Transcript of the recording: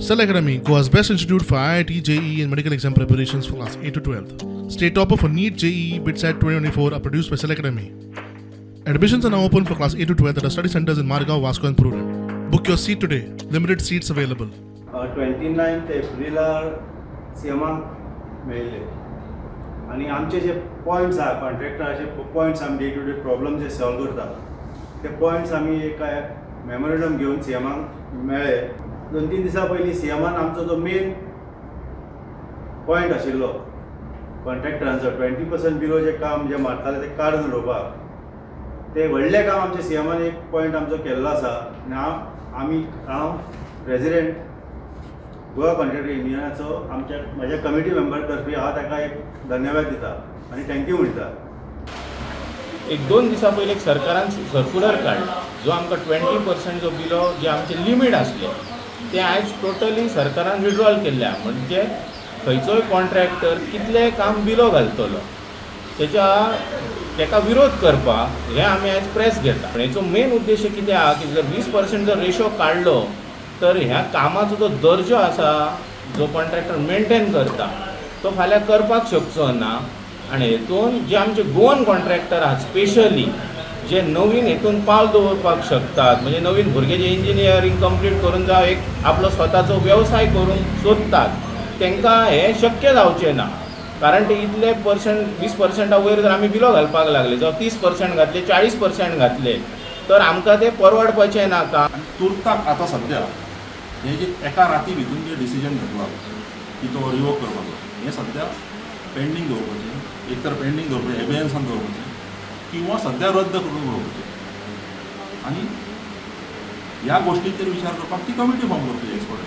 Cell Academy, Goa's best institute for IIT, JEE, and medical exam preparations for class 8 to 12. State topper for NEET, JEE, BITSAT 2024 are produced by Cell Academy. Admissions are now open for class 8 to 12 at our study centers in Margao, Vasco, and Prudent. Book your seat today. Limited seats available. 29 एप्रिलार C एमाक मेळिल्ले आनी आमचे जे points आहा, कॉन्ट्रॅक्टराचे points, आमी day two day problem जे solve करता ते points आमी एक memorandum घेवन सी एमाक मेळ्ळे. 2-3 दिसां पयलीं सी एमान आमचो जो मेन पॉयंट आशिल्लो कॉन्ट्रॅक्टरांचो, 20% बिलो जें काम जें मारताले तें काडून उडोवपाक, ते व्हडलें काम आमच्या सी एमान एक पॉयंट आमचो केल्लो आसा. आनी हांव आमी हांव प्रेजिडेंट गोवा कॉन्ट्रॅक्टर युनियनाचो, आमच्या म्हज्या कमिटी मेंबर तर्फे हांव ताका एक धन्यवाद दिता आनी thank you म्हणटा. एक 2 दिसां पयलीं एक सरकारान सर्कुलर काडला, जो आमकां 20% जो बिलो जे आमचे लिमीट आसले ते आयज टोटली सरकारान विड्रॉल केल्ले आहा. म्हणजे खंयचोय कॉन्ट्रॅक्टर कितलें काम बिलो घालतलो तेका विरोध करपाक हें आमी आयज प्रेस घेता. पूण हेचो मेन उद्देश कितें आहा की जर 20% जर रेशो काडलो तर ह्या कामाचो जो दर्जो आसा, जो कॉन्ट्रॅक्टर मेनटेन करता, तो फाल्यां करपाक शकचो ना. आनी हेतून जे आमचे गोवन कॉन्ट्रॅक्टर आहात, स्पेशली जे नवीन हेतून पावल दवरपाक शकतात, म्हणजे नवीन भुरगे जे इंजिनियरींग कंप्लीट करून जावं एक आपलो स्वताचो वेवसाय करूंक सोदतात, तांकां हें शक्य जावचें ना. कारण ते इतले पर्संट, 20%ा वयर जर आमी बिलो घालपाक लागले, जावं 30% घातले, 40% घातले, तर आमकां तें परवडपाचें ना काम. आनी तुर्ताक आतां सद्या हें जे एका राती भितून जें डिसिजन घेतलां की तो रिवोक करपाचो, हें सद्या पेंडींग दवरपाचें. एक तर पेंडींग दवरपाचें, एबेयन्सान दवरपाचें किंवा सद्या रद्द करून उडोवपाचें आनी ह्या गोश्टीचेर विचार करपाक ती कमिटी फॉर्म करपाची एक्सपर्ट.